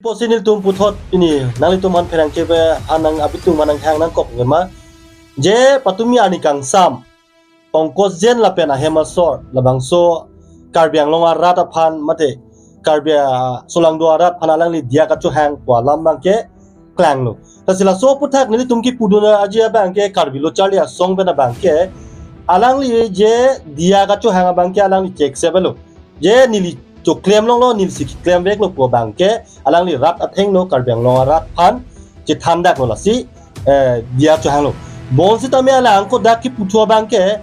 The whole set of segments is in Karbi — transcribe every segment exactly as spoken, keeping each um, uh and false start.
Pusi nelitum puthot pini nanglitum aphan pherangke pen, aphan nang abitung aphan nanghang nangkok ema. Je patumi arni kangsam Pankaj Jain lapen ahem asor labangso Karbi Anglong arat aphan mate Karbi a-, solangdo arat aphan alangli diya kachohang pu alam abangke klanglo. Lasi laso aphuthak nelitum kipudun aji abangke Karbi Lo Charli Asong pen abangke alangli je diya kachohang abangke alangli check se belo. Je neli choklem longlo, nelisi keklemveklo pu abangke alangli rat athengno Karbi Anglong arat aphan chethandaklo lasi, eh, diya chohanglo. Bonsitame alang kodak kiputhu abangke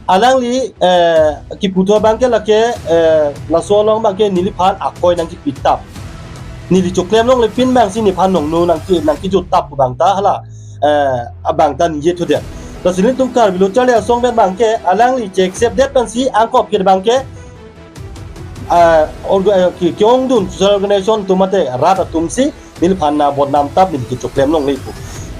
alangli, eh, kiputhu abangke lake, eh, laso along abangke neliphan akoi nangkipitap. Neli choklem longle pin abangsi neliphan nongno nangki, nangkijutap pu abangta hala, eh, abangta ningje thudet. Lasi nelitum Karbi Lo Charli Asong pen abangke alangli che-accept det pensi angkok kir abangke, ah, orga-, eh, ke-, ke-ongdun social organization atum mate rat atumsi neliphan nang bodnam tap, neli kechoklem longle pu.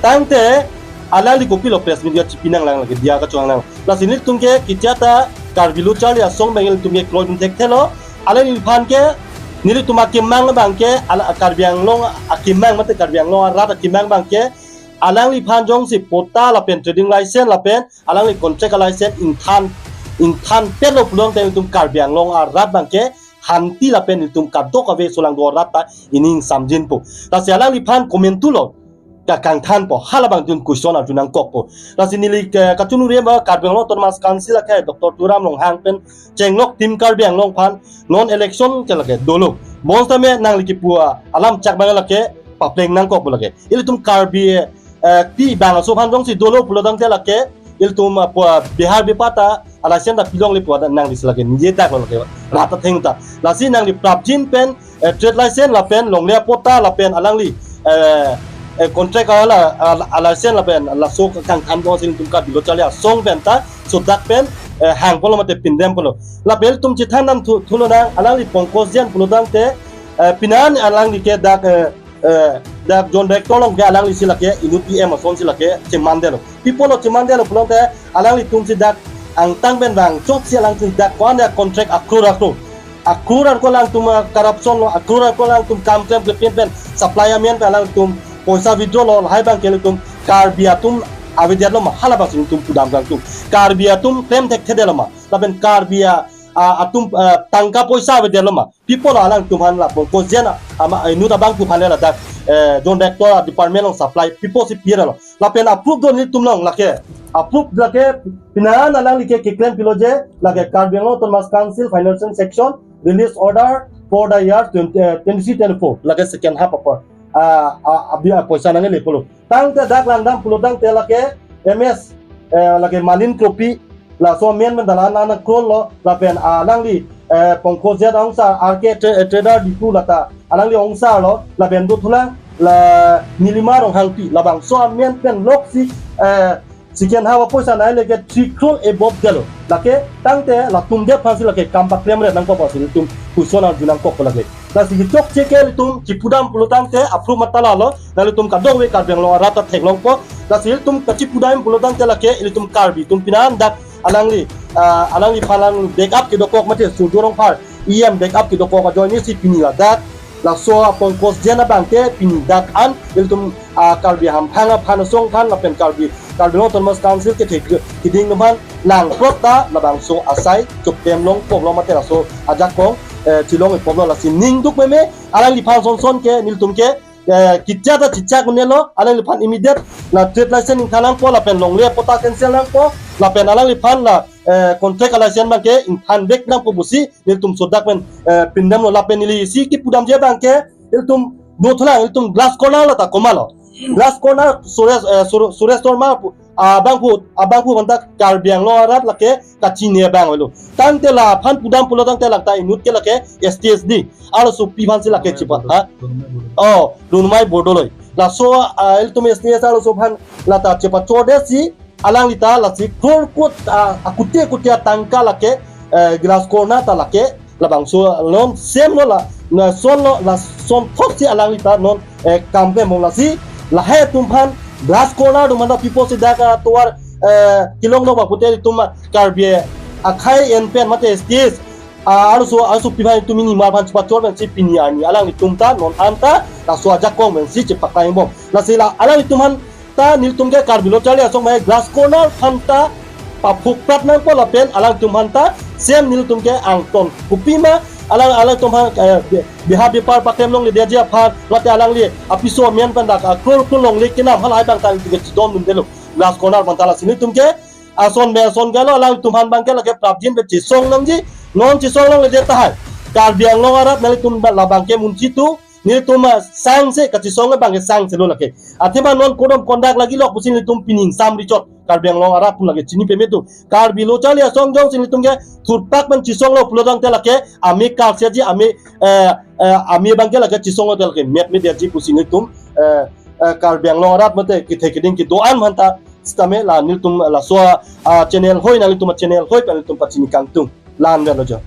Tangte alangli kopilo press meet chipi nanglang lake diya kachohang nang. Lasi nelitum ke kecha ta Karbi Lo Charli Asong pen nelitum ke kroidun thekthelo. Alangliphan ke nelitum akemang abangke, ala Karbi Anglong akemang mate Karbi Anglong arat akemang abangke alangliphan jongsi patta lapen trading license lapen alangli contract license ingthan, ingthanpetlo pulote nelitum Karbi Anglong arat abangke handi lapen nelitum kadokave solangdo arat ta ining samjinpo. Lasi alangliphan komantulo, ka kangthanpo, halabangdun question arju nangkokpo. Lasi neli ke kachunuri ma Karbi Anglong Autonomous Council akhai Doctor Tuliram Ronghang pen chenglok Team Karbi Anglong aphan non election ke lake dolo. Bonsitame nangli kipu alam chak abang lake papleng nangkokpo lake. Ilitum Karbi, eh, ti bang aso aphan jongsi dolo pulotangte lake ilitum, ah, pu, ah, Bihar bepata a-license ta pilongle pu nanglisi lake ningjedaklo lake rat atheng ta. Lasi nangli prapjin pen, eh, trade license lapen longle apatta lapen alangli, eh, eh, contract ala, ala, a-license lapen laso kangthan dong si nelitum Karbi Lo Charli Asong pen ta sodak pen, eh, hangpolo mate pindempolo. Lapen ilitum chethan nang thu, thulonang alangli Pankaj Jain pulotangte, eh, pinan alangli ke dak, eh, eh, dak Zone Director along ke alanglisi lake inut P M asonsi lake chemandetlo. Pi apotlo chemandetlo pulote alanglitumsi dak angtang pen vangchotsi alangtum dak ko-an ya contract akror akror. Akror akror alangtum, ah, corruption lo, akror akror alangtum kam klemkle pin pen supply amen pen alangtum poisa withdraw lo, lahai abangke ilitum Karbi atum avedetlo ma, halabangsi ilitum pudam kangtung. Karbi atum klem thekthedetlo ma. Lapen Karbi a, a, atum, ah, tangka poisa avedetlo ma. Pi apotlo alangtum aphan la Pankaj Jain a, ama, eh, inut abangphu aphan le ladak, eh, Zone Director department along supply pi apotsi piralo. Lapen a-proof do nelitum along lake. A-proof lake pinan alangli ke keklempilo je lake Karbi Anglong Autonomous Council Financial Section release order for the year twenty, eh, twenty-three twenty-four. Lake second half apa, ah, ah, abi, ah, poisa nangle pulo. Tangte dak langdam pulotangte lake M S, eh, lake Malin Kropi, laso amen pen dalan anan krolo, lapen alangli, eh, Pankaj Jain ongsar, R K Tra-, eh, Trader Dipu lata alangli ongsarlo, lapen dothulang la Nilima Ronghangpi, labangso amen pen loksi, eh, second half apoisa nai lake three crore above detlo. Lake tangte latum det aphansi lake kam paklemre nangkok apotsi ilitum question arju nangkokpo lake. Lasi kechokche ke ilitum chipudam pulotangte a-proof matha lalo, nanglitum kadokave Karbi Anglong arat ta theklongpo. Lasi ilitum kachipudam pulotangte lake ilitum Karbi atum pinan dak alangli, ah, alangliphan lang backup kedokok mate Surjya Rongphar E M backup kedokok ajoinesi pini ladak laso a-Pankaj Jain abangke pini dak an ilitum, ah, Karbi Hamphang aphan asong aphan lapen Karbi, Karbi Anglong Autonomous Council kethe keding atum aphan langprot ta labangso asai chokpem longpoklo mate laso ajakong, eh, chelong-ikpoklo. Lasi ningduk meme alangliphan sonson ke nelitum ke, eh, kecha ta chechak un-elo, alangliphan immediate la trade license ingthan nangpo lapen longle apatta cancel nangpo lapen alangliphan la, eh, contract a-license abangke ingthanvek nangpo pusi nelitum sodak pen, eh, pindamlo. Lapen neli isi kipudamji abangke ilitum dothulang, ilitum Glass Corner lata komatlo. Glass Corner Suresh, eh, Sur-, Suresh Sharma pu, abangphu, abangphu aphan ta Karbi Anglong arat lake kachini abang avelo. Tangte laphan pudam pulotangte lata inut ke lake S T S D arlosopi aphansi lake chepa, ha? Oh, Runmai Bordoloi. Laso, ah, ilitum S T S arloso aphan lata chepachordetsi alangli ta lasi crore crore, ah, akute akute atangka lake, eh, Glass Corner ta lake labangso non semlo la, lasonlo, lasonthotsi alangli ta non, eh, kam klempo lasi lahai atum aphan Glass Corner atum aphan ta pi apotsi dak atovar, eh, kelong nangpo pute ilitum Karbi akhai en pen mate S T S ah, arloso, arlosopi aphan itum mini mar aphan chepachor pensi pini arni alanglitum ta non anta laso ajakong pensi chepaklang bom. Lasi la alanglitum aphan ta nelitum ke Karbi Lo Charli Asong Mehai Glass Corner aphan ta paphukprat nangpo lapen alangtum aphan ta same nelitum ke angton kopima alang, alangtum aphan, eh, be-, beha bepar paklem longledetji aphan mate alangli apiso amen pen dak, ah, crore crore longle kenam halahai abang ta nelitum ke chedondundelo Glass Corner aphan ta. Lasi nelitum ke ason pen ason ke lo alangtum aphan abang ke lake prapjin pen chesong nangji, non chesong longledet tahai. Karbi Anglong arat nanglitum ba labang ke munchitu, nelitum, ah, sangse kachesong abang ke sangse lo lake. Athema non code of conduct lagi lok pusi nelitum pining sam richot. Karbi Anglong arat atum lake chini pame tu. Karbi Lo Charli Asong jongsi nelitum ke thurpak pen chesonglo pulo tangte lake ame karseji, ame, eh, eh, ame abang ke lake chesonglo te lake metmedetji pusi nelitum, eh, eh, Karbi Anglong arat mate kethe keding kedo-an aphan ta sitame la nelitum laso, ah, channel hoi nanglitum channel hoi pen nelitum pachini kangtung. La-an lo jo.